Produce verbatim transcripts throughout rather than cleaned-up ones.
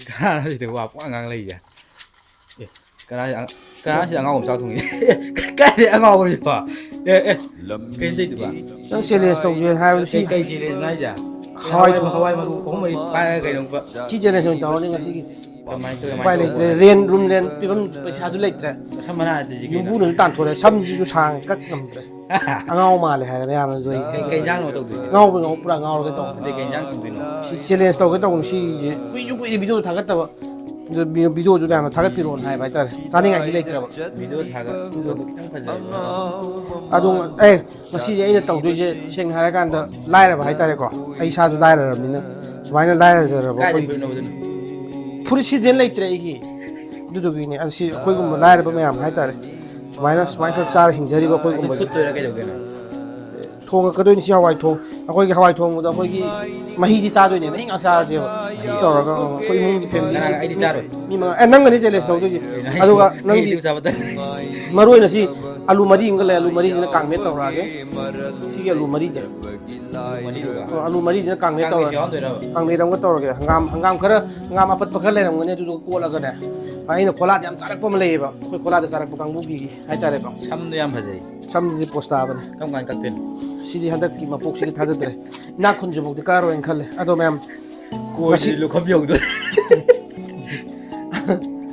ꯀꯅꯥꯅꯣ ꯁꯤꯗ ꯋꯥ ꯄꯨꯡꯉꯥꯡ ꯉꯥꯡ ꯂꯩꯁꯦ? ꯑꯦ, ꯀꯅꯥ, ꯀꯅꯥꯁꯤꯗ ꯑꯉꯥꯎꯕ ꯆꯥꯛ ꯊꯣꯡꯉꯤ? ꯀꯥꯏꯗꯩ ꯑꯉꯥꯎꯕꯅꯣ ꯁꯤꯕꯣ? ꯑꯦ, ꯑꯦ, ꯀꯩꯅꯣ ꯇꯧꯗꯨꯕ? ꯅꯪ ꯆꯦꯂꯦꯟꯖ ꯇꯧꯁꯦꯅ ꯍꯥꯏꯕꯗꯨ ꯁꯤ ꯀꯩ, ꯀꯩ ꯆꯦꯂꯦꯟꯖ ꯍꯥꯏꯁꯦ? ꯍꯋꯥꯏ ꯍꯋꯥꯏ, ꯊꯣꯡ-, ꯍꯋꯥꯏ ꯃꯔꯨ ꯑꯍꯨꯝ ꯃꯔꯤ ꯄꯥꯏꯔꯒ ꯀꯩꯅꯣ? ꯁꯤ ꯆꯦꯂꯦꯟꯖ ꯑꯣꯏꯅ ꯇꯧꯔꯅꯤ ꯉꯁꯤꯒꯤ꯫ ꯀꯃꯥꯏꯅ ꯇꯧ-, ꯎꯄꯥꯏ ꯀꯃꯥꯏꯅ ꯂꯩꯇ꯭ꯔꯦ꯫ ꯇꯧꯕ? ꯔꯦꯟ, ꯔꯨꯝ ꯔꯦꯟ ꯄꯤꯐꯝ ꯄꯩꯁꯥꯗꯨ ꯂꯩꯇ꯭ꯔꯦ꯫ ꯁꯝ ꯃꯅꯥ ꯍꯥꯏꯗꯤ ꯀꯩꯅꯣ? ꯌꯨꯝꯕꯨꯅꯁꯨ ꯇꯥꯟꯊꯣꯔꯛꯑꯦ꯫ ꯁꯝꯁꯤꯁꯨ ꯁꯥꯡ ꯀꯛ ꯉꯝꯗ꯭ꯔꯦ꯫ ꯑꯉꯥꯎ ꯃꯥꯜꯂꯦ ꯍꯥꯏꯔꯦ ꯃꯌꯥꯝꯅꯁꯨ ꯑꯩ꯫ ꯀꯩ, ꯀꯩ ꯏꯟꯖꯥꯡꯅꯣ ꯇꯧꯗꯣꯏꯁꯦ? ꯉꯥꯎꯕ ꯉꯥꯎ-, ꯄꯨꯔꯥ ꯉꯥꯎꯔꯒꯦ ꯇꯧꯕꯅꯦ꯫ ꯑꯗꯩ ꯀꯩ ꯏꯟꯖꯥꯡ ꯊꯣꯡꯗꯣꯏꯅꯣ? ꯁꯤ ꯆꯦꯂꯦꯟꯖ ꯇꯧꯒꯦ ꯇꯧꯕꯅꯤ ꯁꯤꯁꯦ꯫ ꯀꯨꯏꯁꯨ ꯀꯨꯏꯔꯦ ꯚꯤꯗꯤꯑꯣ ꯊꯥꯒꯠꯇꯕ꯫ ꯑꯗꯨ ꯚꯤ-, ꯚꯤꯗꯤꯑꯣꯁꯨ ꯃꯌꯥꯝꯅ ꯊꯥꯒꯠꯄꯤꯔꯛꯑꯣꯅ ꯍꯥꯏꯕ ꯍꯥꯏꯇꯥꯔꯦ꯫ ꯆꯥꯅꯤꯡꯉꯥꯏꯗꯤ ꯂꯩꯇ꯭ꯔꯕ꯫ ꯚꯤꯗꯤꯑꯣ ꯊꯥꯒꯠꯄꯗꯣ ꯈꯤꯇꯪ ꯐꯖꯕ꯫ ꯑꯗꯣ, ꯑꯦ, ꯉꯁꯤꯗꯤ ꯑꯩꯅ ꯇꯧꯗꯣꯏꯁꯦ ꯁꯦꯡꯅ ꯍꯥꯏꯔꯀꯥꯟꯗ ꯂꯥꯏꯔꯕ ꯍꯥꯏꯇꯥꯔꯦꯀꯣ꯫ ꯑꯩ ꯏꯁꯥꯁꯨ ꯂꯥꯏꯔꯔꯕꯅꯤꯅ ꯁꯨꯃꯥꯏꯅ ꯂꯥꯏꯔꯖꯔꯕ ꯀꯥꯏꯗꯩ ꯑꯩꯈꯣꯏ ꯐꯨꯔꯤꯠꯅꯣꯕ ꯑꯗꯨꯅ? ꯐꯨꯔꯤꯠ ꯁꯤꯗꯅ ꯂꯩꯇ꯭ꯔꯦ ꯑꯩꯒꯤ꯫ ꯑꯗꯨꯗꯨꯒꯤꯅꯦ꯫ ꯑꯗꯨ ꯁꯤ ꯑꯩꯈꯣꯏꯒꯨꯝꯕ ꯂꯥꯏꯔꯕ ꯃꯌꯥꯝ ꯍꯥꯏꯇꯥꯔꯦ꯫ ꯁꯨꯃꯥꯏꯅ, ꯁꯨꯃꯥꯏꯅ ꯈꯔ ꯆꯥꯔ ꯍꯤꯡꯖꯔꯤꯕ ꯑꯩꯈꯣꯏꯒꯨꯝꯕꯁꯦ꯫ ꯐꯨꯠꯇꯣꯏꯔꯥ ꯀꯩꯗꯧꯗꯣꯏꯅꯣ? ꯊꯣꯡꯉꯛꯀꯗꯣꯏꯅꯤ ꯁꯤ ꯍꯋꯥꯏ ꯊꯣꯡ-, ꯑꯩꯈꯣꯏꯒꯤ ꯍꯋꯥꯏ ꯊꯣꯡꯕꯗꯣ ꯑꯩꯈꯣꯏꯒꯤ ꯃꯍꯤꯗꯤ ꯆꯥꯗꯣꯏꯅꯦ, ꯃꯍꯤ ꯉꯥꯛ ꯆꯥꯔꯁꯦꯕ꯫ ꯃꯍꯤ ꯇꯧꯔꯒ, ꯑ, ꯑꯩꯈꯣꯏ ꯏꯃꯨꯡꯒꯤ ꯐꯦꯃꯤꯂꯤ ꯀꯅꯥ, ꯑꯩꯗꯤ ꯆꯥꯔꯣꯏ꯫ ꯃꯤ ꯃꯉꯥ꯫ ꯑꯦ, ꯅꯪꯒꯅꯤ ꯆꯦꯂꯦꯟꯖ ꯇꯧꯗꯣꯏꯁꯦ꯫ ꯀꯩꯅꯣ ꯍꯥꯏꯁꯤꯕꯣ? ꯑꯗꯨꯒ ꯅꯪꯒꯤ ꯑꯩꯗꯤ ꯆꯥꯕ ꯇꯜꯂꯦ꯫ ꯃꯔꯨ ꯑꯣꯏꯅ ꯁꯤ ꯑꯂꯨ ꯃꯔꯤꯁꯤꯅ ꯀꯥꯡꯃꯦꯠ ꯇꯧꯔꯛꯑꯒꯦ꯫ ꯁꯤꯒꯤ ꯑꯂꯨ ꯃꯔꯤꯁꯦ꯫ ꯑꯂꯨ ꯃꯔꯤꯗꯨꯒ? ꯑꯣ, ꯑꯂꯨ ꯃꯔꯤꯁꯤꯅ ꯀꯥꯡꯃꯦꯠ ꯀꯥꯡꯃꯦꯠꯁꯨ ꯇꯧꯔꯒꯦ꯫ ꯌꯥꯎꯍꯟꯗꯣꯏꯔꯕ? ꯀꯥꯡꯃꯦꯠ ꯑꯃꯒ ꯇꯧꯔꯒꯦ꯫ ꯍꯪꯒꯥꯝ, ꯍꯪꯒꯥꯝ ꯈꯔ, ꯍꯪꯒꯥꯝ ꯑꯄꯠꯄ ꯈꯔ ꯂꯩꯔꯝꯒꯅꯤ, ꯑꯗꯨꯗꯨꯒ ꯀꯣꯠꯂꯒꯅꯦ꯫ ꯑꯩꯅ ꯈꯣꯂꯥꯗ ꯌꯥꯝ ꯆꯥꯔꯛꯄ ꯑꯃ ꯂꯩꯌꯦꯕ, ꯑꯩꯈꯣꯏ ꯈꯣꯂꯥꯗ ꯆꯥꯔꯛꯄ ꯀꯥꯡꯕꯨꯒꯤ ꯍꯥꯏꯇꯥꯔꯦꯀꯣ꯫ ꯁꯝꯗꯣ ꯌꯥꯝ ꯐꯖꯩ꯫ ꯁꯝꯁꯤ ꯄꯣꯁ ꯇꯥꯕꯅꯦ꯫ ꯀꯔꯝ ꯀꯥꯟꯗ ꯀꯛꯇꯣꯏꯅꯣ? ꯁꯤꯗꯤ ꯍꯟꯗꯛꯀꯤ ꯃꯄꯣꯛꯁꯤꯒꯤ ꯊꯥꯖꯗ꯭ꯔꯦ꯫ ꯏꯅꯥꯛ ꯈꯨꯟꯗ꯭ꯔꯤꯐꯥꯎꯗꯤ ꯀꯛꯑꯔꯣꯏꯅ ꯈꯜꯂꯦ꯫ ꯑꯗꯣ ꯃꯌꯥꯝ, ꯀꯣꯏꯗ꯭ꯔꯤ ꯉꯁꯤ ꯂꯨꯈꯝ ꯌꯧꯗꯣꯔꯦ꯫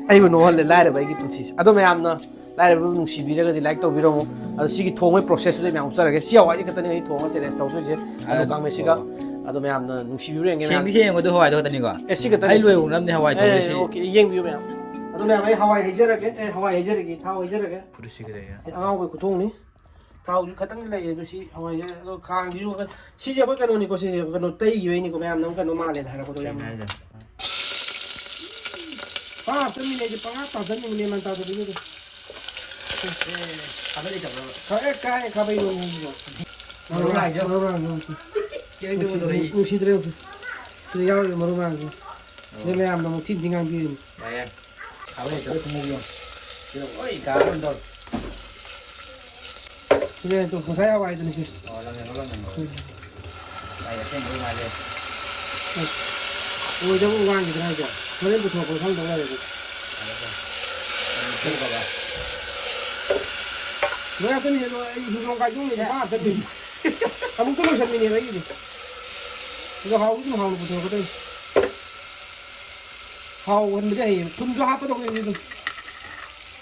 ꯑꯩꯕꯨ ꯅꯣꯛꯍꯜꯂꯦ ꯂꯥꯏꯔꯕ ꯑꯩꯒꯤ ꯄꯨꯟꯁꯤꯁꯦ꯫ ꯑꯗꯣ ꯃꯌꯥꯝꯅ ꯂꯥꯏꯔꯕꯕꯨ ꯅꯨꯡꯁꯤꯕꯤꯔꯒꯗꯤ ꯂꯥꯏꯛ ꯇꯧꯕꯤꯔꯝꯃꯨ꯫ ꯑꯗꯣ ꯁꯤꯒꯤ ꯊꯣꯡꯕꯒꯤ ꯄ꯭ꯔꯣꯁꯦꯁꯇꯨꯗ ꯃꯌꯥꯝ ꯎꯠꯆꯔꯒꯦ꯫ ꯁꯤ ꯍꯋꯥꯏꯁꯦ ꯈꯛꯇꯅꯦ ꯑꯩ ꯊꯣꯡꯉꯒ ꯆꯦꯂꯦꯟꯖ ꯇꯧꯗꯣꯏꯁꯦ꯫ ꯑꯗꯣ ꯑꯥ, ꯀꯥꯡꯃꯦꯠꯁꯤꯒ꯫ ꯑꯣ꯫ ꯑꯗꯣ ꯃꯌꯥꯝꯅ ꯅꯨꯡꯁꯤꯕꯤꯕ꯭ꯔꯥ ꯌꯦꯡꯒꯦ ꯃꯌꯥꯝ꯫ ꯁꯦꯡꯗꯤ ꯁꯦꯡꯉꯣ ꯑꯗꯨ ꯍꯋꯥꯏꯗꯣ ꯈꯛꯇꯅꯤꯀꯣ? ꯑꯦ, ꯁꯤ ꯈꯛꯇꯅꯦ꯫ ꯑꯩ ꯂꯣꯏꯕ ꯉꯝꯗꯦ ꯍꯋꯥꯏ ꯑꯦ, ꯊꯣꯡꯕꯁꯤ꯫ ꯑꯣꯀꯦ, ꯌꯦꯡꯕꯤꯌꯨ ꯃꯌꯥꯝ꯫ ꯑꯗꯣ ꯃꯌꯥꯝ ꯑꯩ ꯍꯋꯥꯏ ꯍꯩꯖꯔꯒꯦ꯫ ꯑꯦ, ꯍꯋꯥꯏ ꯍꯩꯖꯔꯒꯦ꯫ ꯊꯥꯎ ꯍꯩꯖꯔꯒꯦ꯫ ꯐꯨꯔꯤꯠꯁꯤ ꯀꯩꯗꯧꯔꯤꯅꯣ? ꯑꯦ, ꯑꯉꯥꯎꯕꯒꯤ ꯈꯨꯊꯣꯡꯅꯤ꯫ ꯊꯥꯎꯁꯨ ꯈꯇꯪꯗꯤ ꯂꯩꯌꯦ, ꯑꯗꯨ ꯁꯤ ꯍꯋꯥꯏꯁꯦ, ꯑꯗꯣ ꯈꯥꯡꯁꯤꯁꯨ ꯈ-, ꯁꯤꯁꯦ ꯑꯩꯈꯣꯏ ꯀꯩꯅꯣꯅꯤꯀꯣ, ꯁꯤꯁꯦ ꯀꯩꯅꯣ ꯇꯩꯈꯤꯕꯩꯅꯤꯀꯣ, ꯃꯌꯥꯝꯅ ꯑꯃꯨꯛ ꯀꯩꯅꯣ ꯃꯥꯜꯂꯦꯅ ꯍꯥꯏꯔꯛꯄꯗꯣ ꯌꯥꯝ꯫ ꯀꯩꯅꯣ ꯍꯥꯏꯁꯦ? ꯄꯪꯍꯥꯞ ꯍꯥꯞꯆꯟꯕꯤꯅꯦ ꯑꯩꯁꯦ, ꯄꯪꯍꯥꯞ ꯍꯥꯞꯆꯟꯕꯤꯅꯦ, ꯃꯦꯟ ꯇꯥꯗꯕꯤꯗ ꯑꯗꯨꯝ꯫ ꯑꯦ, ꯈꯥꯕꯩ ꯂꯩꯇꯕ꯭ꯔꯕ? ꯈꯥ-, ꯑꯦ, ꯀꯥꯏ ꯈꯥꯕꯩꯅꯣ ꯅꯪꯒꯤꯗꯣ? ꯃꯔꯨ ꯃꯔꯥꯡꯁꯦ? ꯃꯔꯨ ꯃꯔꯥꯡꯗꯣ ꯑꯝꯇ꯫ ꯆꯦꯡꯗꯨ ꯅꯨꯡꯁꯤ-, ꯃꯨꯟꯗꯣꯔꯛꯏ꯫ ꯅꯨꯡꯁꯤꯗ꯭ꯔꯦ ꯑꯝꯇ꯫ ꯁꯤꯗ ꯌꯥꯎꯔꯤꯕ ꯃꯔꯨ ꯃꯔꯥꯡꯁꯦ꯫ ꯑꯣ꯫ ꯁꯤꯗ ꯃꯌꯥꯝꯅ ꯑꯃꯨꯛ ꯊꯤꯟ ꯊꯤꯟ ꯉꯥꯡꯕꯤꯔꯤꯅꯤ꯫ ꯌꯥꯏ, ꯌꯥꯏ꯫ ꯈꯥꯕꯩ ꯂꯩꯇꯕ ꯊꯨꯝꯃꯣꯛ ꯌꯣ꯫ ꯁꯤꯗ ꯂꯣꯏ ꯀꯥꯔ ꯑꯗꯨꯝ ꯇꯧꯔꯦ꯫ ꯁꯤꯅꯦ ꯇꯨ, ꯉꯁꯥꯏ ꯍꯋꯥꯏꯗꯨꯅꯤ ꯁꯤ꯫ ꯑꯣ, ꯂꯪꯌꯥꯟ, ꯂꯪꯌꯥꯟ꯫ ꯎꯝ꯫ ꯍꯋꯥꯏ ꯑꯁꯦꯡꯕ ꯑꯣꯏ ꯃꯥꯜꯂꯦ꯫ ꯑꯣꯏꯗꯕ ꯋꯥꯡꯈꯤꯗ꯭ꯔꯥ ꯍꯥꯏꯁꯦ? ꯍꯣꯔꯦꯟ ꯄꯨꯊꯣꯔꯛꯄꯗ ꯈꯪꯗꯧ ꯂꯩꯔꯦ ꯑꯗꯨ꯫ ꯂꯣꯏ ꯉꯥꯛꯇꯅꯤ, ꯂꯣꯏ꯫ ꯑꯩ ꯍꯤꯡꯒꯣꯜ ꯀꯥꯏꯗꯣꯛꯅꯤ, ꯅꯨꯄꯥ ꯉꯥꯛꯇꯅꯤ꯫ ꯑꯃꯨꯛꯇ ꯂꯣꯏꯁꯟꯕꯤꯅꯦꯕ ꯑꯩꯒꯤꯗꯤ꯫ ꯑꯗꯣ ꯍꯥꯎꯗꯤ ꯑꯗꯨꯝ ꯍꯥꯎꯅ ꯄꯨꯊꯣꯔꯛꯀꯗꯣꯏꯅꯤ꯫ ꯍꯥꯎꯍꯟꯕꯗꯤ ꯍꯩꯌꯦꯕ꯫ ꯊꯨꯝꯁꯨ ꯍꯥꯞꯄꯗꯧꯅꯤ ꯑꯗꯨꯝ꯫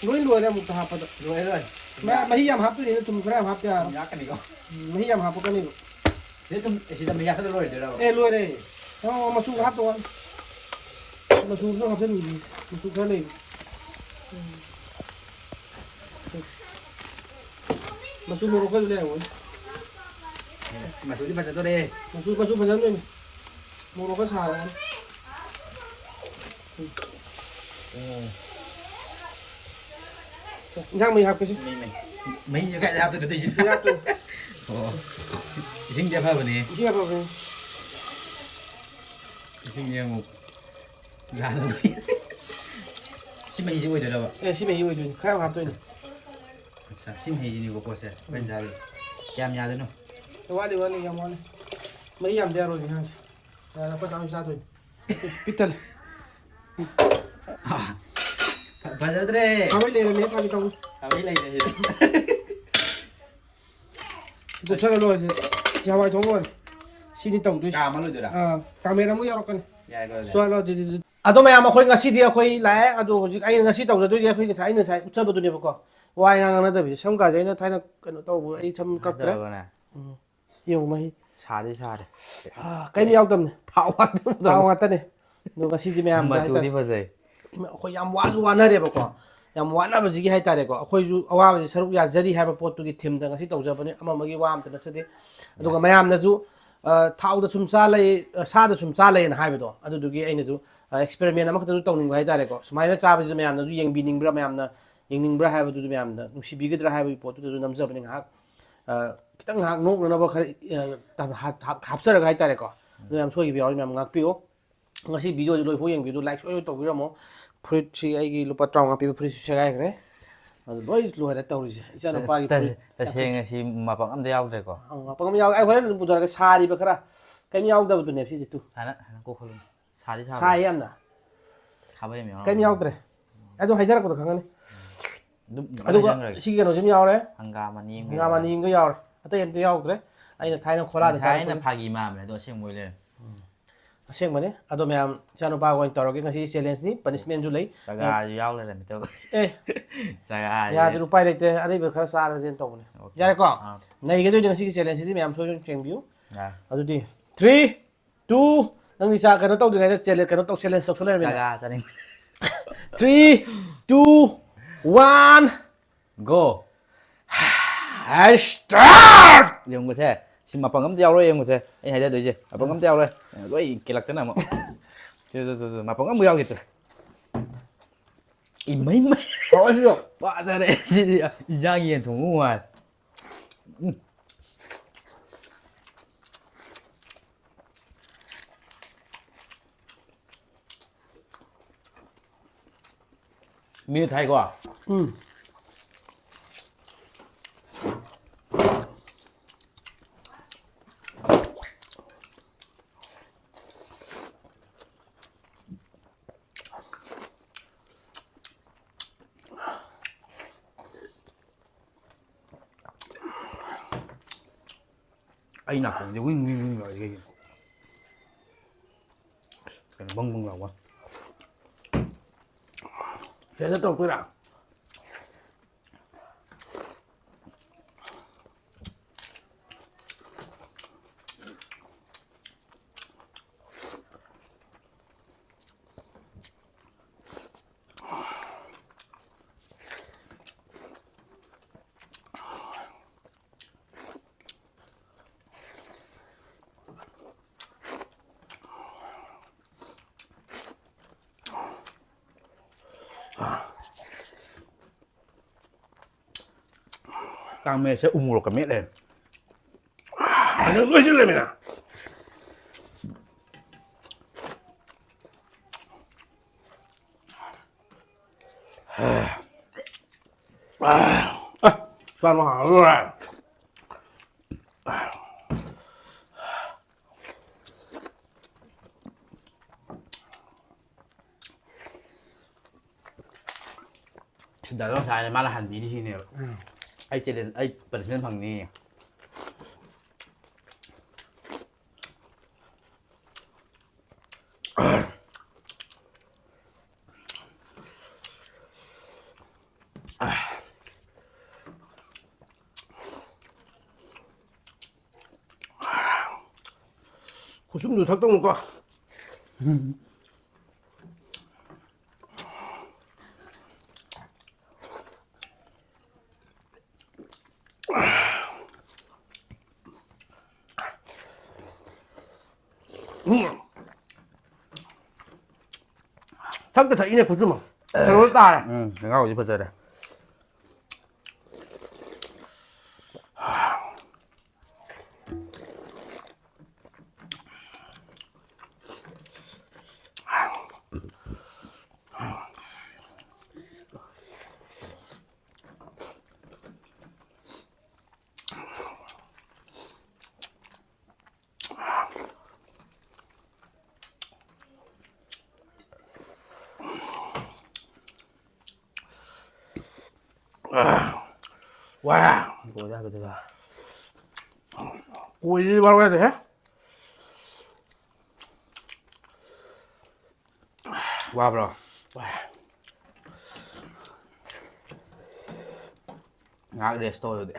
ꯂꯣꯏ ꯂꯣꯏꯔꯦ ꯑꯃꯨꯛꯇ ꯍꯥꯞꯄꯗ꯫ ꯂꯣꯏꯔꯦ, ꯂꯣꯏꯔꯦ꯫ ꯃ-, ꯃꯍꯤ ꯌꯥꯝ ꯍꯥꯞꯇꯣꯏꯅꯤꯅ ꯊꯨꯝ ꯈꯔ ꯌꯥꯝ ꯍꯥꯞꯇ ꯌꯥꯔꯣꯏ꯫ ꯌꯥꯛꯀꯅꯤꯀꯣ꯫ ꯎꯝ, ꯃꯍꯤ ꯌꯥꯝ ꯍꯥꯞꯄꯛꯀꯅꯦꯕ꯫ ꯁꯤꯗ ꯊꯨꯝ, ꯁꯤꯗ ꯃꯍꯤ ꯍꯥꯞꯆꯜꯂ ꯂꯣꯏꯔꯗꯣꯏꯔꯕ? ꯑꯦ, ꯂꯣꯏꯔꯦ꯫ ꯑꯣ, ꯃꯆꯨ ꯍꯥꯞꯇꯧ ꯋꯥꯅꯤ꯫ ꯃꯆꯨ ꯈꯔ ꯍꯥꯞꯆꯟꯈꯤꯒꯦ꯫ ꯃꯆꯨ ꯈꯔ ꯂꯩꯕ꯫ ꯎꯝ꯫ ꯃꯆꯨ ꯃꯣꯔꯣꯛ ꯈꯔꯁꯨ ꯂꯩꯔꯝꯒꯅꯤ꯫ ꯃꯆꯨꯗꯤ ꯐꯖꯗꯣꯔꯦ꯫ ꯃꯆꯨ, ꯃꯆꯨ ꯐꯖꯗꯣꯏꯅꯤ꯫ ꯃꯣꯔꯣꯛ ꯈꯔ ꯁꯥꯔꯒ꯫ ꯎꯝ꯫ ꯏꯟꯖꯥꯡ ꯃꯍꯤ ꯍꯥꯞꯀꯦꯁꯦ꯫ ꯃꯍꯤ, ꯃꯍꯤ꯫ ꯃꯍꯤꯁꯦ ꯀꯥꯏꯗ ꯍꯥꯞꯇꯣꯏꯅꯣ ꯑꯗꯨꯏꯁꯦ? ꯁꯤꯗ ꯍꯥꯞꯇꯣꯏꯅꯤ꯫ ꯑꯣ꯫ ꯏꯁꯤꯡꯗꯤ ꯑꯐꯕꯅꯦ꯫ ꯏꯁꯤꯡ ꯑꯐꯕꯅꯦ꯫ ꯏꯁꯤꯡꯁꯦ ꯑꯃꯨꯛ ꯂꯥꯜꯂꯒ꯫ ꯁꯤ ꯃꯍꯤꯁꯦ ꯑꯣꯏꯗꯣꯏꯔꯕ? ꯑꯦ, ꯁꯤ ꯃꯍꯤ ꯑꯣꯏꯗꯣꯏꯅꯤ꯫ ꯈꯔ ꯌꯥꯝ ꯍꯥꯞꯇꯣꯏꯅꯤ꯫ ꯑꯠꯁꯥ, ꯁꯤ ꯃꯍꯤꯁꯤꯅꯤꯀꯣ ꯄꯣꯠꯁꯦ ꯑꯩꯈꯣꯏꯅ ꯆꯥꯔꯤꯁꯦ꯫ ꯀꯌꯥꯝ ꯌꯥꯗꯣꯏꯅꯣ? ꯋꯥꯠꯂꯤ, ꯋꯥꯠꯂꯤ, ꯌꯥꯝ ꯋꯥꯠꯂꯤ꯫ ꯃꯍꯤ ꯌꯥꯝꯗ ꯌꯥꯔꯣꯏ ꯏꯟꯁꯥꯡꯁꯦ꯫ ꯌꯥꯔꯦ, ꯑꯩꯈꯣꯏ ꯆꯥꯕꯩ ꯆꯥꯗꯣꯏꯅꯤ꯫ ꯄꯤꯛ ꯊꯜꯂꯦ꯫ ꯑꯥ, ꯐ-, ꯐꯖꯗ꯭ꯔꯦ꯫ ꯈꯥꯕꯩ ꯂꯩꯔꯝꯃꯦ, ꯐꯥꯒꯤ ꯇꯧꯅꯤ꯫ ꯈꯥꯕꯩ ꯂꯩꯔꯦ ꯁꯤꯗ꯫ ꯀꯨꯞꯁꯜꯂ ꯂꯣꯏꯔꯦ ꯁꯤꯗ꯫ ꯁꯤ ꯍꯋꯥꯏ ꯊꯣꯡ ꯂꯣꯏꯔꯦ꯫ ꯁꯤꯅꯤ ꯇꯧꯗꯣꯏꯁꯦ꯫ ꯀꯥꯝꯃ ꯂꯣꯏꯗꯣꯏꯔꯥ? ꯑꯥ, ꯀꯥꯃꯦꯟ ꯑꯃꯨꯛ ꯌꯥꯎꯔꯛꯀꯅꯤ꯫ ꯌꯥꯏꯀꯣ ꯑꯗꯨꯗꯤ? ꯆꯠꯂꯣ ꯑꯗꯨꯗꯤ꯫ ꯑꯗꯣ ꯃꯌꯥꯝ, ꯑꯩꯈꯣꯏ ꯉꯁꯤꯗꯤ ꯑꯩꯈꯣꯏ ꯂꯥꯛꯑꯦ꯫ ꯑꯗꯣ ꯍꯧꯖꯤꯛ ꯑꯩꯅ ꯉꯁꯤ ꯇꯧꯖꯗꯣꯏꯁꯦ ꯑꯩꯈꯣꯏ ꯉꯁꯥꯏ, ꯑꯩꯅ ꯉꯁꯥꯏ ꯎꯠꯆꯕꯗꯨꯅꯦꯕꯀꯣ꯫ ꯋꯥ ꯉꯥꯡ ꯉꯥꯡꯅꯗꯕꯤꯗ꯫ ꯁꯝ ꯀꯥꯁꯦ ꯑꯩꯅ ꯊꯥꯏꯅ ꯀꯩꯅꯣ ꯇꯧꯕ, ꯑꯩ ꯁꯝ ꯀꯛꯇ꯭ꯔꯦ꯫ ꯐꯖꯔꯕꯅꯦ꯫ ꯎꯝ꯫ ꯌꯦꯡꯉꯨ ꯃꯍꯤ꯫ ꯁꯥꯗꯤ ꯁꯥꯔꯦ꯫ ꯑꯥ, ꯀꯩꯝ ꯌꯥꯎꯗꯕꯅꯦ꯫ ꯊꯥꯎ ꯉꯥꯛꯇ ꯊꯥꯎ ꯇꯧꯔꯦ꯫ ꯉꯥꯛꯇꯅꯦ꯫ ꯑꯗꯣ ꯉꯁꯤꯗꯤ ꯃꯌꯥꯝꯗ ꯃꯆꯨꯗꯤ ꯍꯥꯏꯇꯥꯔꯦ꯫ ꯐꯖꯩ꯫ ꯏꯃꯥ, ꯑꯩꯈꯣꯏ ꯌꯥꯝ ꯋꯥꯁꯨ ꯋꯥꯅꯔꯦꯕꯀꯣ꯫ ꯌꯥꯝ ꯋꯥꯅꯕꯁꯤꯒꯤ ꯍꯥꯏꯇꯥꯔꯦꯀꯣ꯫ ꯑꯩꯈꯣꯏꯁꯨ ꯑꯋꯥꯕꯁꯤ ꯁꯔꯨꯛ ꯌꯥꯖꯔꯤ ꯍꯥꯏꯕ ꯄꯣꯠꯇꯨꯒꯤ ꯊꯤꯝꯗ ꯉꯁꯤ ꯇꯧꯖꯕꯅꯤ꯫ ꯑꯃ ꯑꯃꯒꯤ ꯋꯥ ꯑꯝꯇ ꯅꯠꯆꯗꯦ꯫ ꯑꯗꯨꯒ ꯌꯥ꯫ ꯃꯌꯥꯝꯅꯁꯨ, ꯑ, ꯊꯥꯎꯗ ꯁꯨꯝ ꯆꯥ ꯂꯩ, ꯑ, ꯁꯥꯗ ꯁꯨꯝ ꯆꯥ ꯂꯩꯌꯦꯅ ꯍꯥꯏꯕꯗꯣ, ꯑꯗꯨꯗꯨꯒꯤ ꯑꯩꯅꯁꯨ, ꯑ, experiment ꯑꯃꯈꯛꯇꯁꯨ ꯇꯧꯅꯤꯡꯕ ꯍꯥꯏꯇꯥꯔꯦꯀꯣ꯫ ꯁꯨꯃꯥꯏꯅ ꯆꯥꯕꯁꯤꯗ ꯃꯌꯥꯝꯅꯁꯨ ꯌꯦꯡꯕꯤꯅꯤꯡꯕ꯭ꯔꯥ, ꯃꯌꯥꯝꯅ ꯌꯦꯡꯅꯤꯡꯕ꯭ꯔꯥ ꯍꯥꯏꯕꯗꯨꯗ ꯃꯌꯥꯝꯅ ꯅꯨꯡꯁꯤꯕꯤꯒꯗ꯭ꯔꯥ ꯍꯥꯏꯕꯒꯤ ꯄꯣꯠꯇꯨꯗꯁꯨ ꯅꯝꯖꯕꯅꯤ ꯉꯥꯏꯍꯥꯛ꯫ ꯑ, ꯈꯤꯇꯪ ꯉꯥꯏꯍꯥꯛ ꯅꯣꯛꯅꯅꯕ ꯈꯔ, ꯑ, ꯍꯥꯞ-, ꯍꯥꯞꯆꯔꯒ ꯍꯥꯏꯇꯥꯔꯦꯀꯣ꯫ ꯑꯗꯣ ꯌꯥꯝ ꯁꯣꯏꯈꯤꯕ ꯌꯥꯎꯔꯗꯤ ꯃꯌꯥꯝ ꯉꯥꯛꯄꯤꯌꯨ꯫ ꯉꯁꯤ video ꯁꯤ ꯂꯣꯏꯐꯥꯎ ꯌꯦꯡꯕꯤꯌꯨ, like ꯁꯣꯏꯗꯅ ꯇꯧꯕꯤꯔꯝꯃꯣ꯫ ꯐꯨꯔꯤꯠꯁꯤ, ꯑꯩꯒꯤ ꯂꯨꯄꯥ ꯇꯔꯥꯃꯉꯥ ꯄꯤꯕ ꯐꯨꯔꯤꯠꯁꯤ ꯁꯦꯒꯥꯏꯈ꯭ꯔꯦ꯫ ꯑꯗꯨ ꯂꯣꯏ ꯂꯣꯏꯔꯦ ꯇꯧꯔꯤꯁꯦ꯫ ꯏꯆꯥꯅꯨꯄꯥꯒꯤ ꯇ-, ꯐꯨꯔꯤꯠ꯫ ꯇꯁꯦꯡꯅ ꯁꯤ ꯃꯄꯪ ꯑꯝꯇ ꯌꯥꯎꯗ꯭ꯔꯦꯀꯣ꯫ ꯑ, ꯃꯄꯪ ꯑꯃ ꯌꯥꯎ-, ꯑꯩ ꯍꯣꯔꯦꯟ ꯑꯗꯨꯝ ꯄꯨꯊꯔꯛꯀꯦ꯫ ꯁꯥꯔꯤꯕ ꯈꯔ ꯀꯩꯝ ꯌꯥꯎꯗꯕꯗꯨꯅꯦ ꯁꯤꯁꯦ ꯇꯨ꯫ ꯁꯥꯏ ꯌꯥꯝꯅ꯫ ꯈꯥꯕꯩ ꯑꯃ ꯌꯥꯎꯔꯝꯃꯦ꯫ ꯀꯩꯝ ꯌꯥꯎꯗ꯭ꯔꯦ꯫ ꯑꯗꯨꯝ ꯍꯥꯏꯖꯔꯛꯄꯗꯣ ꯈꯪꯉꯅꯤ꯫ ꯑꯗꯨꯝ ꯑꯗꯨꯒ ꯆꯪꯈ꯭ꯔꯒꯦ꯫ ꯁꯤꯒꯤ ꯀꯩꯅꯣꯁꯤ ꯑꯃ ꯌꯥꯎꯔꯦ꯫ ꯍꯪꯒꯥꯝ ꯑꯅꯤ ꯑꯃꯒ ꯍꯪꯒꯥꯝ ꯑꯅꯤ ꯑꯃꯒ ꯌꯥꯎꯔꯦ꯫ ꯑꯇꯩ ꯑꯝꯇ ꯌꯥꯎꯗ꯭ꯔꯦ꯫ ꯑꯩꯅ ꯊꯥꯏꯅ ꯈꯣꯂꯥꯗ ꯉꯁꯥꯏ ꯑꯩꯅ ꯆꯥꯔꯛꯄꯅꯤ꯫ ꯐꯥꯒꯤ ꯃꯥꯟꯕꯅꯦ, ꯑꯗꯣ ꯑꯁꯦꯡꯕ ꯑꯣꯏ ꯂꯩꯔꯝꯃꯦ꯫ ꯑꯁꯦꯡꯕꯅꯤ꯫ ꯑꯗꯣ ꯃꯌꯥꯝ ꯏꯆꯥꯅꯨꯄꯥꯒ ꯑꯣꯏꯅ ꯇꯧꯔꯒꯦ ꯉꯁꯤ ꯆꯦꯂꯦꯟꯖꯅꯤ, ꯄꯅꯤꯁꯃꯦꯟꯁꯨ ꯂꯩ꯫ ꯆꯒꯥꯁꯨ ꯌꯥꯎ ꯂꯩꯔꯝꯃꯦ ꯇꯧ꯫ ꯑꯦ ꯆꯒꯥꯁꯦ꯫ ꯌꯥꯗ꯭ꯔꯦ, ꯎꯄꯥꯏ ꯂꯩꯇꯦ꯫ ꯑꯔꯩꯕ ꯈꯔ ꯆꯥꯔꯁꯦꯅ ꯇꯧꯕꯅꯦ꯫ Okay. ꯌꯥꯔꯦꯀꯣ? ꯑꯥ꯫ ꯅꯩꯒꯗꯣꯏꯅꯦ ꯉꯁꯤꯒꯤ ꯆꯦꯂꯦꯟꯖꯁꯤꯗꯤ, ꯃꯌꯥꯝ ꯁꯣꯏꯗꯅ ꯆꯦꯡꯕꯤꯌꯨ꯫ ꯌꯥꯔꯦ꯫ ꯑꯗꯨꯗꯤ three, two, ꯅꯪꯗꯤ ꯆꯥ ꯀꯩꯅꯣ ꯇꯧꯗ꯭ꯔꯤꯉꯩꯗ ꯆꯦꯂꯦ-, ꯀꯩꯅꯣ ꯇꯧ, ꯆꯦꯂꯦꯟꯖ ꯇꯧꯁꯜꯂꯛꯑꯃꯤꯅ꯫ ꯆꯒꯥ ꯆꯥꯅꯤꯡꯕ꯫ Three, two, one, Go꯫ start! ꯌꯦꯡꯉꯨꯁꯦ꯫ ꯁꯤ ꯃꯄꯪ ꯑꯝꯇ ꯌꯥꯎꯔꯣꯏ ꯌꯦꯡꯉꯨꯁꯦ꯫ ꯑꯩ ꯍꯥꯏꯖꯗꯣꯏꯁꯦ꯫ ꯃꯄꯪ ꯑꯝꯇ ꯌꯥꯎꯔꯣꯏ꯫ ꯂꯣꯏ ꯀꯦꯜꯂꯛꯇꯅ ꯑꯃꯨꯛ꯫ ꯇꯨ, ꯇꯨ, ꯇꯨ, ꯇꯨ, ꯃꯄꯪ ꯑꯃꯨꯛ ꯌꯥꯎꯈꯤꯗ꯭ꯔꯦ꯫ ꯏꯃꯩ ꯃꯩ꯫ ꯍꯥꯎꯋꯦ ꯁꯤꯁꯨ꯫ ꯐꯖꯔꯦ ꯁꯤꯗꯤ꯫ ꯏꯟꯖꯥꯡ ꯌꯦꯟ ꯊꯣꯡꯕ ꯃꯥꯜꯂꯦ꯫ ꯎꯝ꯫ ꯃꯤꯅꯤꯠ ꯊꯥꯏꯀꯣ꯫ ꯎꯝ꯫ ꯑꯩ ꯅꯥꯀꯣꯡꯁꯦ ꯋꯤꯡ ꯋꯤꯡ ꯋꯤꯡ ꯂꯥꯎꯔꯤꯁꯦ ꯀꯩꯒꯤꯅꯣ? ꯀꯩꯅꯣ ꯕꯪ ꯕꯪ ꯂꯥꯎꯕ꯫ ꯁꯤꯗ ꯇꯧꯔꯛꯇꯣꯏꯔꯥ? ꯀꯥꯡꯃꯦꯠꯁꯦ ꯎꯃꯣꯔꯣꯛꯀ ꯃꯦꯠꯂꯦ꯫ ꯑꯗꯨ ꯂꯣꯏꯁꯤꯜꯂꯦꯃꯤꯅ꯫ ꯗꯥꯗꯣ ꯉꯁꯥꯏꯅ ꯃꯥꯅ ꯍꯟꯕꯤꯔꯤꯁꯤꯅꯦꯕ꯫ ꯎꯝ꯫ ꯑꯩ ꯆꯦꯂꯦꯟꯖ, ꯑꯩ ꯄꯅꯤꯁꯃꯦꯟ ꯐꯪꯅꯤꯌꯦ꯫ ꯈꯨꯁꯨꯝꯗꯨ ꯊꯛꯇꯧꯅꯨꯀꯣ꯫ ꯎꯝ꯫ ꯊꯛꯇ ꯊꯛꯏꯅꯦ ꯈꯨꯁꯨꯝ꯫ ꯀꯩꯅꯣ ꯇꯥꯔꯦ꯫ ꯎꯝ, ꯅꯅꯥꯎꯁꯤ ꯐꯖꯔꯦ꯫ ꯋꯥ꯫ ꯂꯣꯏꯔꯦ ꯍꯥꯏꯕꯗꯨꯗ꯫ ꯀꯣꯏꯁꯤꯗꯤ ꯕꯥꯔꯣ ꯌꯥꯗꯦꯍꯦ꯫ ꯋꯥꯕ꯭ꯔꯣ? ꯋꯥꯏ꯫ ꯉꯥꯏꯍꯥꯛ ꯔꯦꯁ ꯇꯧ ꯑꯗꯨꯗꯤ꯫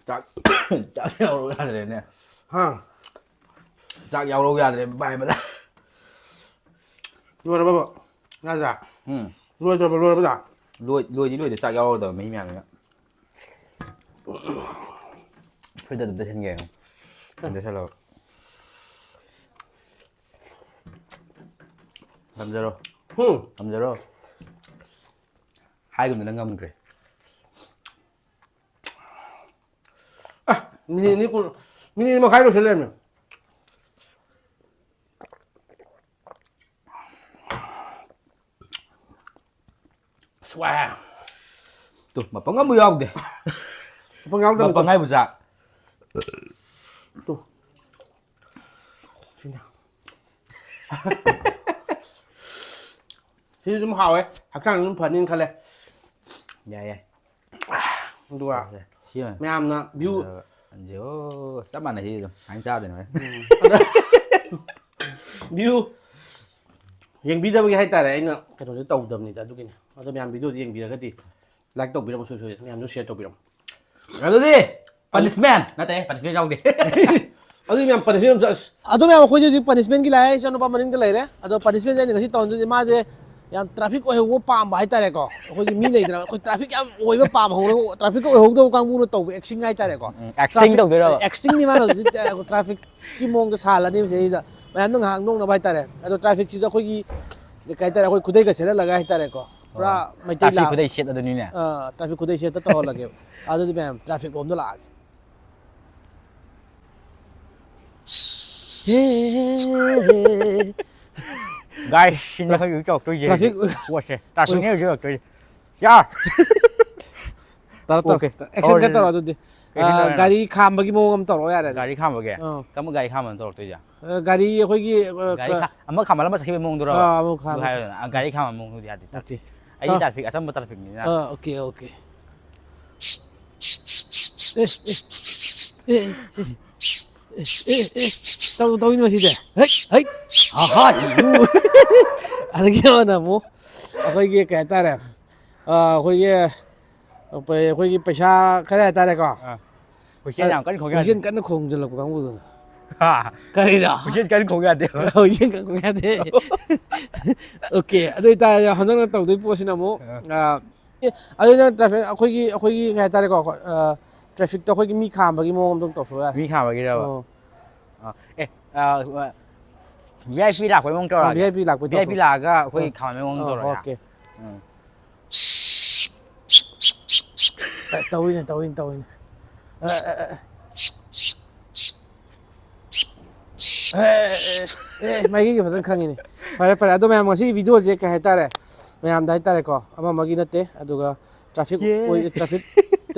ꯆꯥꯛ, ꯆꯥꯛ ꯌꯥꯎꯔꯛꯑꯣ ꯌꯥꯗ꯭ꯔꯦꯅꯦ꯫ ꯍꯥ? ꯆꯥꯛ ꯌꯥꯎꯔꯛꯑꯣ ꯌꯥꯗ꯭ꯔꯦ ꯚꯥꯏ ꯑꯃꯗ꯫ ꯂꯣꯏꯔꯕꯕ? ꯌꯥꯗ꯭ꯔꯥ? ꯎꯝ꯫ ꯂꯣꯏꯗ꯭ꯔꯕ, ꯂꯣꯏꯔꯕꯗ? ꯂꯣꯏ-, ꯂꯣꯏꯗꯤ ꯂꯣꯏꯗꯦ, ꯆꯥꯛ ꯌꯥꯎꯔꯗꯕ ꯃꯍꯤ ꯃꯌꯥꯝꯅꯤꯅ꯫ ꯐ꯭ꯔꯤꯖꯇ ꯑꯗꯨꯝ ꯆꯠꯁꯤꯟꯒꯦ꯫ ꯑꯗꯨ ꯆꯠꯂꯣ꯫ ꯊꯝꯖꯔꯣ꯫ ꯍꯨꯝ꯫ ꯊꯝꯖꯔꯣ꯫ ꯍꯥꯏꯒꯨꯝꯗꯅ ꯉꯝꯈ꯭ꯔꯦ꯫ ꯑ, ꯃꯤꯅꯤꯠ ꯑꯅꯤ ꯀꯨꯟ, ꯃꯤꯅꯤꯠ ꯃꯈꯥꯏ ꯂꯣꯏꯁꯤꯜ ꯂꯩꯔꯝꯃꯦ꯫ ꯁ꯭ꯋꯥꯏ꯫ ꯇꯨ, ꯃꯄꯪ ꯑꯃꯕꯨ ꯌꯥꯎꯗꯦ꯫ ꯂꯨꯄꯥ ꯉꯥꯏꯕꯨ ꯆꯥ꯫ ꯇꯨ꯫ ꯁꯤꯅ꯫ ꯁꯤꯁꯨ ꯑꯗꯨꯝ ꯍꯥꯎꯋꯦ꯫ ꯍꯛꯆꯥꯡ ꯑꯗꯨꯝ ꯐꯅꯤꯅ ꯈꯜꯂꯦ꯫ ꯌꯥꯏ, ꯌꯥꯏ꯫ ꯑꯗꯨꯒ ꯁꯤ ꯑꯣꯏꯅ꯫ ꯃꯌꯥꯝꯅ view ꯑꯗꯨꯒ ꯑꯟꯖꯤ-, ꯑꯣ, ꯆꯞ ꯃꯥꯟꯅꯩ ꯁꯤ ꯑꯗꯨꯝ꯫ ꯍꯥꯏꯅ ꯆꯥꯗꯣꯏꯅꯣ ꯍꯣꯔꯦꯟ꯫ ꯎꯝ꯫ ꯑꯗ view ꯌꯦꯡꯕꯤꯗꯕꯒꯤ ꯍꯥꯏꯇꯥꯔꯦ ꯑꯩꯅ ꯀꯩꯅꯣꯁꯦ ꯇꯧꯗꯕꯅꯤꯗ ꯑꯗꯨꯒꯤꯅꯦ꯫ ꯑꯗꯣ ꯃꯌꯥꯝ videoꯗ ꯌꯦꯡꯕꯤꯔꯒꯗꯤ like ꯇꯧꯕꯤꯔꯝꯃꯣ ꯁꯣꯏ ꯁꯣꯏ꯫ ꯃꯌꯥꯝꯁꯨ share ꯇꯧꯕꯤꯔꯝꯃꯣ꯫ ꯑꯗꯨꯗꯤ punishment ꯅꯠꯇꯦ, punishment ꯌꯥꯎꯗꯦ꯫ ꯑꯗꯨꯗꯤ ꯃꯌꯥꯝ punishment ꯑꯃ ꯆꯠ-, ꯑꯗꯨ ꯃꯌꯥꯝ ꯑꯩꯈꯣꯏꯁꯦ ꯍꯧꯖꯤꯛ punishmentꯀꯤ ꯂꯥꯛꯑꯦ꯫ ꯏꯆꯥꯅꯨꯄꯥ ꯃꯅꯤꯡꯗ ꯂꯩꯔꯦ꯫ ꯑꯗꯣ punishmentꯁꯦ ꯑꯩꯅ ꯉꯁꯤ ꯇꯧꯍꯟꯗꯣꯏꯁꯦ ꯃꯥꯁꯦ ꯌꯥꯝ traffic ꯑꯣꯏꯍꯧꯕ ꯄꯥꯝꯕ ꯍꯥꯏꯇꯥꯔꯦꯀꯣ꯫ ꯑꯩꯈꯣꯏꯒꯤ ꯃꯤ ꯂꯩꯗꯅ ꯑꯩꯈꯣꯏ traffic ꯌꯥꯝ ꯑꯣꯏꯕ ꯄꯥꯝꯕ ꯍꯧꯔꯒ traffic ꯑꯣꯏꯍꯧꯗꯕ ꯀꯥꯡꯕꯨꯅ ꯇꯧꯕ acting ꯍꯥꯏꯇꯥꯔꯦꯀꯣ꯫ ꯎꯝ, acting traffic ꯇꯧꯗꯣꯏꯔꯕ? Actingꯅꯤ ꯃꯥꯅ ꯍꯧꯖꯤꯛ trafficꯀꯤ ꯃꯑꯣꯡꯗ ꯁꯥꯍꯜꯂꯅꯦꯕ ꯁꯤꯗꯩꯁꯤꯗ꯫ ꯃꯌꯥꯝꯗ ꯉꯥꯏꯍꯥꯛ ꯅꯣꯛꯅꯕ ꯍꯥꯏꯇꯥꯔꯦ꯫ ꯑꯗꯣ trafficꯁꯤꯗ ꯑꯩꯈꯣꯏꯒꯤ ꯀꯩ ꯍꯥꯏꯇꯥꯔꯦ, ꯑꯩꯈꯣꯏ ꯈꯨꯗꯩꯒ ꯁꯦꯠꯍꯜꯂꯒ ꯍꯥꯏꯇꯥꯔꯦꯀꯣ꯫ ꯄꯨꯔꯥ ꯑꯣ, ꯃꯩꯇꯩ traffic ꯂꯥ-, ꯈꯨꯗꯩ ꯁꯦꯠ ꯑꯗꯨꯅꯤꯅꯦ꯫ ꯑꯥ, traffic ꯈꯨꯗꯩ ꯁꯦꯠꯇ ꯇꯧꯍꯜꯂꯒꯦꯕ꯫ ꯑꯗꯨꯗꯤ ꯃꯌꯥꯝ traffic ꯂꯣꯝꯗ ꯂꯥꯛꯑꯒꯦ꯫ Guys, ꯁꯤꯅꯦ ꯑꯩꯈꯣꯏ ꯍꯧꯖꯤꯛ ꯇꯧꯔꯛꯇꯣꯏꯁꯦ traffic ꯍꯧꯖꯤꯛ꯫ ꯄꯣꯠꯁꯦ꯫ Trafficꯅꯦ ꯍꯧꯖꯤꯛ ꯇꯧꯔꯛꯇꯣꯏꯁꯦ꯫ ꯌꯥ! ꯇꯧꯔꯣ, ꯇꯧꯔꯣ꯫ Okay. Actionꯒ ꯍꯧꯔꯁꯤ꯫ ꯇꯧꯔꯣ ꯑꯗꯨꯗꯤ꯫ Action ꯑꯥ, ꯇꯧꯔꯦꯅ꯫ ꯒꯥꯔꯤ ꯈꯥꯝꯕꯒꯤ ꯃꯑꯣꯡ ꯑꯃ ꯇꯧꯔꯛꯑꯣ ꯌꯥꯔꯦ ꯑꯗꯨꯗꯤ꯫ ꯒꯥꯔꯤ ꯈꯥꯝꯕꯒꯤ? ꯑꯥ꯫ ꯀꯔꯝꯕ ꯒꯥꯔꯤ ꯈꯥꯝꯕꯅꯣ ꯇꯧꯔꯛꯇꯣꯏꯁꯦ? ꯑꯥ, ꯒꯥꯔꯤ ꯑꯩꯈꯣꯏꯒꯤ, ꯑꯥ, ꯒꯥꯔꯤ ꯈꯥ-, ꯑꯃ ꯈꯥꯝꯃꯜꯂ ꯑꯃ ꯆꯠꯈꯤꯕꯒꯤ ꯃꯑꯣꯡꯗꯨꯔꯣ? ꯑꯥ, ꯑꯃ ꯈꯥꯝꯃ ꯑꯗꯨ ꯍꯥꯏꯔꯣꯗꯅ꯫ ꯑꯥ, ꯒꯥꯔꯤ ꯈꯥꯝꯕ ꯃꯑꯣꯡꯗꯨꯗꯤ ꯌꯥꯗꯦ꯫ Okay. ꯑꯩꯒꯤ ꯑꯥ꯫ Traffic ꯑꯆꯝꯕ trafficꯅꯤꯅ꯫ ꯑꯥ, okay, okay. ꯑꯦ, ꯑꯦ, ꯑꯦ, ꯑꯦ, ꯑꯦ, ꯑꯦ, ꯑꯦ, ꯇꯧ-, ꯇꯧꯏꯅꯣ ꯁꯤꯗꯤ? ꯍꯩ, ꯍꯩ, ꯍꯥ, ꯍꯥ, ꯏ, ꯎ꯫ ꯑꯗꯒꯤ ꯑꯃꯅ ꯑꯃꯨꯛ ꯑꯩꯈꯣꯏꯒꯤ ꯀꯩ ꯍꯥꯏꯇꯥꯔꯦ? ꯑꯥ, ꯑꯩꯈꯣꯏꯒꯤ, ꯑꯩꯈꯣꯏꯒꯤ ꯄꯩꯁꯥ ꯈꯔ ꯍꯥꯏꯇꯥꯔꯦꯀꯣ꯫ ꯑꯥ꯫ ꯍꯨꯏꯁꯦꯟ ꯌꯥꯝ ꯀꯟꯅ ꯈꯣꯡ ꯌꯥꯗꯦ꯫ ꯍꯨꯏꯁꯦꯟ ꯀꯟꯅ ꯈꯣꯡꯖꯤꯜꯂꯛꯄ ꯀꯥꯡꯕꯨꯗꯨꯅ꯫ ꯍꯥ꯫ ꯀꯔꯤꯅꯣ? ꯍꯨꯏꯁꯦꯟ ꯀꯟꯅ ꯈꯣꯡ ꯌꯥꯗꯦ꯫ ꯍꯨꯏꯁꯦꯟ ꯀꯟꯅ ꯈꯣꯡ ꯌꯥꯗꯦ꯫ Okay, ꯑꯗꯨ ꯑꯣꯏꯇꯥꯔꯗꯤ ꯍꯟꯗꯛꯅ ꯇꯧꯗꯣꯏ ꯄꯣꯠꯁꯤꯅ ꯑꯃꯨꯛ, ꯑꯥ꯫ ꯑꯥ, ꯑꯦ, ꯑꯗꯨ ꯅꯪ traffic, ꯑꯩꯈꯣꯏꯒꯤ, ꯑꯩꯈꯣꯏꯒꯤ ꯀꯩ ꯍꯥꯏꯇꯥꯔꯦꯀꯣ, ꯑꯥ, trafficꯇ ꯑꯩꯈꯣꯏꯒꯤ ꯃꯤ ꯈꯥꯝꯕꯒꯤ ꯃꯑꯣꯡꯗ ꯑꯗꯨꯝ ꯇꯧꯊꯣꯛ ꯌꯥꯔꯦ꯫ ꯃꯤ ꯈꯥꯝꯕꯒꯤꯔꯕ? ꯑꯣ꯫ ꯑꯥ, ꯑꯦ, ꯑꯥ, V I P ꯂꯥꯛꯄꯩ ꯃꯑꯣꯡ ꯑꯥ, ꯇꯧꯔꯛꯑꯒꯦ꯫ V I P ꯂꯥꯛꯄꯩ V I P ꯇꯧꯊꯣꯛ-, ꯂꯥꯛꯑꯒ ꯑꯩꯈꯣꯏ ꯑꯥ꯫ ꯈꯥꯝꯕꯩ ꯃꯑꯣꯡ ꯑꯥ, ꯇꯧꯔꯛꯑꯒꯦ꯫ Okay. ꯎꯝ꯫ ꯑꯦ, ꯇꯧꯏꯅꯦ, ꯇꯧꯏꯅꯦ, ꯇꯧꯏꯅꯦ꯫ ꯑꯦ, ꯑꯦ, ꯑꯦ꯫ ꯑꯦ, ꯑꯦ, ꯑꯦ, ꯑꯦ, ꯃꯥꯏꯀꯩꯒ ꯐꯖꯅ ꯈꯪꯉꯤꯅꯦ꯫ ꯐꯔꯦ, ꯐꯔꯦ꯫ ꯑꯗꯣ ꯃꯌꯥꯝ, ꯉꯁꯤꯒꯤ videoꯁꯦ ꯀꯩ ꯍꯥꯏꯇꯥꯔꯦ? ꯃꯌꯥꯝꯗ ꯍꯥꯏꯇꯥꯔꯦꯀꯣ꯫ ꯑꯃ ꯑꯃꯒꯤ ꯅꯠꯇꯦ꯫ ꯑꯗꯨꯒ traffic ꯌꯦ꯫ ꯑꯣꯏ-, traffic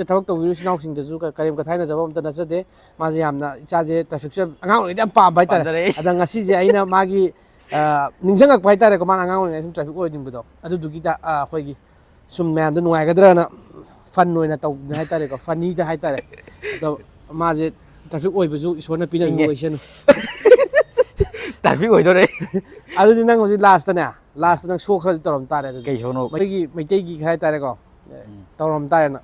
ꯊꯕꯛ ꯇꯧꯕꯤꯔꯤꯕ ꯏꯆꯤꯟ ꯏꯅꯥꯎꯁꯤꯡꯗꯁꯨ ꯀ-, ꯀꯔꯦꯝ ꯀꯊꯥꯏꯅꯖꯕ ꯑꯝꯇ ꯅꯠꯆꯗꯦ꯫ ꯃꯥꯁꯦ ꯌꯥꯝꯅ, ꯏꯆꯥꯁꯦ ꯇ꯭ꯔꯥꯐꯤꯛꯁꯦ ꯑꯉꯥꯡ ꯑꯣꯏꯔꯤꯉꯩꯗ ꯌꯥꯝ ꯄꯥꯝꯕ ꯍꯥꯏꯇꯥꯔꯦ꯫ ꯄꯥꯝꯖꯔꯛꯏ꯫ ꯑꯗ ꯉꯁꯤꯁꯦ ꯑꯩꯅ ꯃꯥꯒꯤ, ꯑ, ꯅꯤꯡꯁꯤꯡꯉꯛꯄ ꯍꯥꯏꯇꯥꯔꯦꯀꯣ, ꯃꯥꯅ ꯑꯉꯥꯡ ꯑꯣꯏꯔꯤꯉꯩꯗ ꯁꯨꯝ ꯇ꯭ꯔꯥꯐꯤꯛ ꯑꯣꯏꯅꯤꯡꯕꯗꯣ, ꯑꯗꯨꯗꯨꯒꯤꯗ, ꯑ, ꯑꯩꯈꯣꯏꯒꯤ ꯁꯨꯝ ꯃꯌꯥꯝꯗ ꯅꯨꯡꯉꯥꯏꯒꯗ꯭ꯔꯅ fun ꯑꯣꯏꯅ ꯇꯧꯕꯅꯦ ꯍꯥꯏꯇꯥꯔꯦꯀꯣ, funnyꯗ ꯍꯥꯏꯇꯥꯔꯦ꯫ ꯑꯗꯣ ꯃꯥꯁꯦ ꯇ꯭ꯔꯥꯐꯤꯛ ꯑꯣꯏꯕꯁꯨ ꯏꯁꯣꯔꯅ ꯄꯤꯅꯕ ꯏꯪꯉꯦ꯫ ꯑꯣꯏꯁꯅꯨ꯫ ꯇ꯭ꯔꯥꯐꯤꯛ ꯑꯣꯏꯗꯣꯔꯦ꯫ ꯑꯗꯨꯗꯤ ꯅꯪ ꯍꯧꯖꯤꯛ lastꯇꯅꯦ, lastꯇ ꯅꯪ show ꯈꯔꯗꯤ ꯇꯧꯔꯝ ꯇꯥꯔꯦ ꯑꯗꯨꯗꯤ꯫ ꯀꯩ showꯅꯣ? ꯃꯩꯇꯩꯒꯤ, ꯃꯩꯇꯩꯒꯤ ꯍꯥꯏꯇꯥꯔꯦꯀꯣ, ꯎꯝ꯫ ꯇꯧꯔꯝ ꯇꯥꯔꯦ ꯅꯪ꯫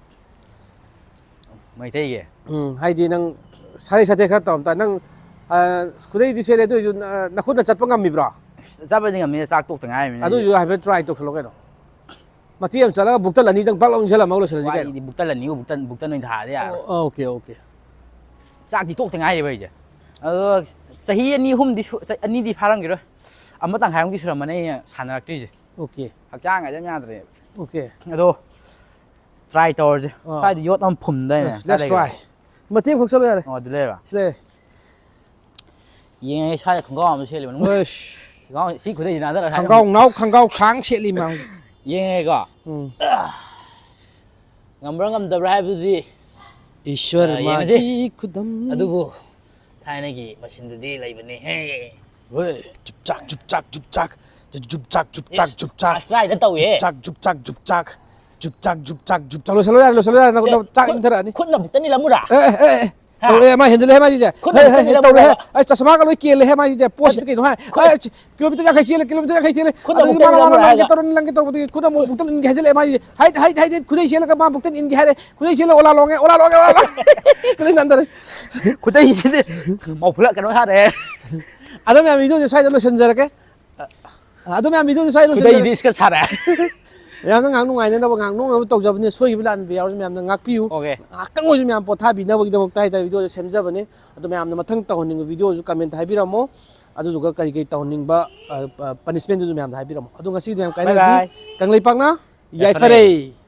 ꯃꯩꯇꯩꯒꯤ? ꯎꯝ, ꯍꯥꯏꯗꯤ ꯅꯪ ꯁꯥꯔꯩ ꯁꯥꯊꯦꯛ ꯈꯔ ꯇꯧꯔꯝ ꯇꯥꯔꯦ꯫ ꯅꯪ, ꯑ, ꯈꯨꯗꯩꯗꯤ ꯁꯦꯠꯂꯦ, ꯑꯗꯨ ꯑꯣꯏꯔꯁꯨ ꯅ-, ꯅꯈꯨꯠꯅ ꯆꯠꯄ ꯉꯝꯃꯤꯕ꯭ꯔꯣ? ꯑꯁ, ꯆꯠꯄꯗꯤ ꯉꯝꯃꯤ, ꯆꯥꯛ ꯇꯣꯛꯇ ꯉꯥꯏꯔꯤꯕꯅꯤꯅ꯫ ꯑꯗꯨ ꯑꯣꯏꯔꯁꯨ ꯍꯥꯏꯐꯦꯠ try ꯇꯧꯁꯜꯂꯣ ꯀꯩꯅꯣ꯫ ꯃꯇꯦꯛ ꯑꯃ ꯆꯠꯂꯒ ꯕꯨꯛꯇꯜ ꯑꯅꯤꯗꯪ ꯄꯥꯛ ꯂꯥꯎ ꯏꯟꯁꯤꯜꯂꯝꯃꯒ ꯂꯣꯏꯁꯤꯜꯂꯁꯤ ꯀꯩꯅꯣ꯫ ꯋꯥꯔꯤꯗꯤ ꯕꯨꯛꯇꯜ ꯑꯅꯤꯕꯨ ꯕꯨꯛꯇꯜ, ꯕꯨꯛꯇꯜ ꯑꯣꯏꯅ ꯊꯥꯗ ꯌꯥꯔꯣꯏ꯫ ꯑꯣ, okay, okay꯫ ꯆꯥꯛꯇꯤ ꯇꯣꯛꯇ ꯉꯥꯏꯔꯤꯕ ꯑꯩꯁꯦ꯫ ꯑꯗꯣ ꯆꯍꯤ ꯑꯅꯤ ꯑꯍꯨꯝꯗꯤ ꯁꯨ-, ꯆ-, ꯑꯅꯤꯗꯤ ꯐꯥꯔꯝꯈꯤꯔꯣꯏ꯫ ꯑꯃ ꯇꯪꯈꯥꯏꯃꯨꯛꯇꯤ ꯁꯨꯔꯝꯃꯅꯤ ꯑꯩꯅ ꯁꯥꯟꯅꯔꯛꯇ꯭ꯔꯤꯁꯦ꯫ Okay꯫ ꯍꯛꯆꯥꯡ ꯍꯥꯏꯗꯤ ꯌꯥꯝ ꯌꯥꯗ꯭ꯔꯦ꯫ Okay꯫ ꯑꯗꯣ try ꯇꯧꯔꯁꯦ꯫ ꯑꯥ꯫ ꯁ꯭ꯋꯥꯏꯗ ꯌꯣꯠ ꯑꯃ ꯐꯨꯝꯗꯥꯏꯅꯦ꯫ Let's, let's try꯫ ꯃꯇꯦꯛ ꯑꯃꯈꯛ ꯆꯠꯂꯨ ꯌꯥꯔꯦ꯫ ꯑꯣ, ꯑꯗꯨ ꯂꯩꯔꯕ? ꯁꯤ ꯂꯩꯔꯦ꯫ ꯌꯦꯡꯉꯒꯦ, ꯁ꯭ꯋꯥꯏꯗ ꯈꯣꯡꯒ꯭ꯔꯥꯎ ꯑꯃ ꯁꯦꯠꯂꯤꯕ꯫ ꯑꯁ꯫ ꯈꯣꯡꯒ꯭ꯔꯥꯎ, ꯁꯤ ꯈꯨꯗꯩꯁꯤ ꯅꯥꯟꯊꯔ ꯁ꯭ꯋꯥꯏꯗ ꯈꯣꯡꯒ꯭ꯔꯥꯎ ꯅꯥꯎ, ꯈꯣꯡꯒ꯭ꯔꯥꯎ ꯁꯥꯡ ꯁꯦꯠꯂꯤ ꯃꯥ ꯍꯧꯖꯤꯛ꯫ ꯌꯦꯡꯉꯒꯦꯀꯣ꯫ ꯎꯝ꯫ ꯉꯝꯕ꯭ꯔꯥ ꯉꯝꯗꯕ꯭ꯔꯥ ꯍꯥꯏꯕꯗꯨꯗꯤ, ꯏꯁ꯭ꯋꯔ ꯑ, ꯌꯦꯡꯉꯁꯤ꯫ ꯃꯥꯒꯤ ꯈꯨꯗꯝꯅꯤ꯫ ꯑꯗꯨꯕꯨ ꯊꯥꯏꯅꯒꯤ ꯃꯁꯤꯟꯗꯨꯗꯤ ꯂꯩꯕꯅꯤꯍꯦ꯫ ꯍꯣꯏ, ꯆꯨꯞ ꯆꯥꯛ, ꯆꯨꯞ ꯆꯥꯛ, ꯆꯨꯞ ꯆꯥꯛ, ꯆꯨꯞ ꯆꯥꯛ, ꯆꯨꯞ ꯆꯥꯛ, ꯏꯁ, ꯆꯨꯞ ꯆꯥꯛ꯫ ꯑꯁ, ꯇ꯭ꯔꯥꯏꯗ ꯇꯧꯋꯦ꯫ ꯆꯨꯞ ꯆꯥꯛ, ꯆꯨꯞ ꯆꯥꯛ, ꯆꯨꯞ ꯆꯥꯛ꯫ ꯆꯨꯞ ꯆꯥꯛ, ꯆꯨꯞ ꯆꯥꯛ, ꯆꯨꯞ ꯆꯥꯛ꯫ ꯂꯣꯏꯁꯜꯂꯣ ꯌꯥꯔꯦ, ꯂꯣꯏꯁꯜꯂꯣ ꯌꯥꯔꯦ, ꯅꯪ, ꯈꯨꯠ-, ꯅꯪ ꯆꯥꯛ ꯈꯨꯠ-, ꯏꯪꯊꯔꯛꯑꯅꯤ꯫ ꯈꯨꯠꯅ ꯕꯨꯛꯇ ꯅꯤꯜꯂꯝꯃꯨꯔꯥ? ꯑꯦ, ꯑꯦ, ꯑꯦ, ꯑꯦ꯫ ꯍꯥ? ꯇꯧꯔꯦ, ꯃꯥ ꯍꯦꯟꯖꯜꯂꯦ, ꯃꯥ ꯁꯤꯁꯦ꯫ ꯈꯨꯠꯅ ꯍꯦ, ꯍꯦ, ꯕꯨꯛꯇ ꯇꯧꯔꯦ, ꯍꯦ꯫ ꯅꯤꯜꯂꯝꯃꯨꯔꯥ? ꯑꯩ ꯆꯁꯃꯥꯒ ꯂꯣꯏ ꯀꯦꯜꯂꯦ, ꯍꯦ, ꯃꯥ ꯁꯤꯁꯦ꯫ ꯄꯣꯠꯁꯤꯗ ꯈꯨꯠ-, ꯀꯩꯅꯣ ꯍꯥꯏ꯫ ꯈꯨꯠ-, ꯑꯩ ꯆ-, ꯀꯤꯂꯣꯃꯤꯇꯔ ꯌꯥꯡꯈꯩ ꯆꯦꯜꯂꯦ, ꯀꯤꯂꯣꯃꯤꯇꯔ ꯌꯥꯡꯈꯩ ꯆꯦꯜꯂꯦ꯫ ꯈꯨꯠꯅ ꯑꯗꯨꯗꯤ ꯕꯨꯛꯇ ꯃꯥꯅ ꯃꯥꯅ ꯅꯤꯜꯂꯝꯃꯨꯔꯥ ꯂꯪꯒꯦ ꯍꯥꯏꯔꯒ? ꯇꯧꯔꯕꯗꯤ ꯈꯨꯠꯅ ꯑꯃꯨꯛ ꯕꯨꯛꯇ ꯅꯤꯜꯒꯦ ꯍꯥꯏꯖꯜꯂꯛꯑꯦ, ꯃꯥ ꯁꯤꯁꯦ꯫ ꯍꯥꯏꯠ, ꯍꯥꯏꯠ, ꯍꯥꯏꯠ, ꯍꯥꯏꯠ, ꯈꯨꯗꯩ ꯁꯦꯠꯂꯒ ꯃꯥ ꯕꯨꯛꯇ ꯅꯤꯜꯒꯦ ꯍꯥꯏꯔꯦ꯫ ꯈꯨꯗꯩ ꯁꯦꯠꯂ ꯑꯣꯂꯥ ꯂꯣꯡꯉꯦ, ꯑꯣꯂꯥ ꯂꯣꯡꯉꯦ, ꯑꯣꯂꯥ ꯂꯣꯡꯉꯦ꯫ ꯈꯨꯗꯩ ꯅꯥꯟꯊꯔꯦ꯫ ꯈꯨꯗꯩꯁꯤꯗꯤ ꯃꯧꯐꯨꯂꯛ ꯀꯩꯅꯣ ꯁꯥꯔꯦ꯫ ꯑꯗꯣ ꯃꯌꯥꯝ, ꯚꯤꯗꯤꯑꯣꯁꯦ ꯁ꯭ꯋꯥꯏꯗ ꯂꯣꯏꯁꯤꯟꯖꯔꯒꯦ꯫ ꯑꯗꯣ ꯃꯌꯥꯝ, ꯚꯤꯗꯤꯑꯣꯁꯦ ꯁ꯭ꯋꯥꯏꯗ ꯈꯨꯗꯩꯁꯤꯗꯤ ꯂꯣꯏꯁꯤꯟꯖꯔꯒꯦ꯫ ꯏꯁꯀ ꯁꯥꯔꯦ꯫ ꯃꯌꯥꯝꯅ ꯉꯥꯏꯍꯥꯛ ꯅꯨꯡꯉꯥꯏꯅꯅꯕ, ꯉꯥꯏꯍꯥꯛ ꯅꯣꯛꯅꯕ ꯇꯧꯖꯕꯅꯦ꯫ ꯁꯣꯏꯈꯤꯕ ꯂꯥꯟꯕ ꯌꯥꯎꯔꯁꯨ ꯃꯌꯥꯝꯅ ꯉꯥꯛꯄꯤꯌꯨ꯫ Okay꯫ ꯉꯥꯏꯍꯥꯛꯇꯪ ꯑꯣꯏꯁꯨ ꯃꯌꯥꯝ ꯄꯣꯊꯥꯕꯤꯅꯕꯒꯤꯗꯃꯛꯇ ꯍꯥꯏꯇꯥꯔꯦ ꯚꯤꯗꯤꯑꯣꯁꯦ ꯁꯦꯝꯖꯕꯅꯦ꯫ ꯑꯗꯣ ꯃꯌꯥꯝꯅ ꯃꯊꯪ ꯇꯧꯍꯟꯅꯤꯡꯕ ꯚꯤꯗꯤꯑꯣꯁꯨ comment ꯍꯥꯏꯕꯤꯔꯝꯃꯣ꯫ ꯑꯗꯨꯗꯨꯒ ꯀꯔꯤ ꯀꯔꯤ ꯇꯧꯍꯟꯅꯤꯡꯕ, ꯑ, ꯑ, punishmentꯗꯨꯁꯨ ꯃꯌꯥꯝꯗ ꯍꯥꯏꯕꯤꯔꯝꯃꯣ꯫ ꯑꯗꯣ ꯉꯁꯤꯒꯤꯗꯤ ꯌꯥꯝ ꯀꯥꯏꯅꯔꯁꯤ꯫ Bye bye꯫ ꯀꯪꯂꯩꯄꯥꯛꯅ ꯌꯥꯏꯐꯔꯦ꯫ ꯌꯥꯏꯐꯔꯦ꯫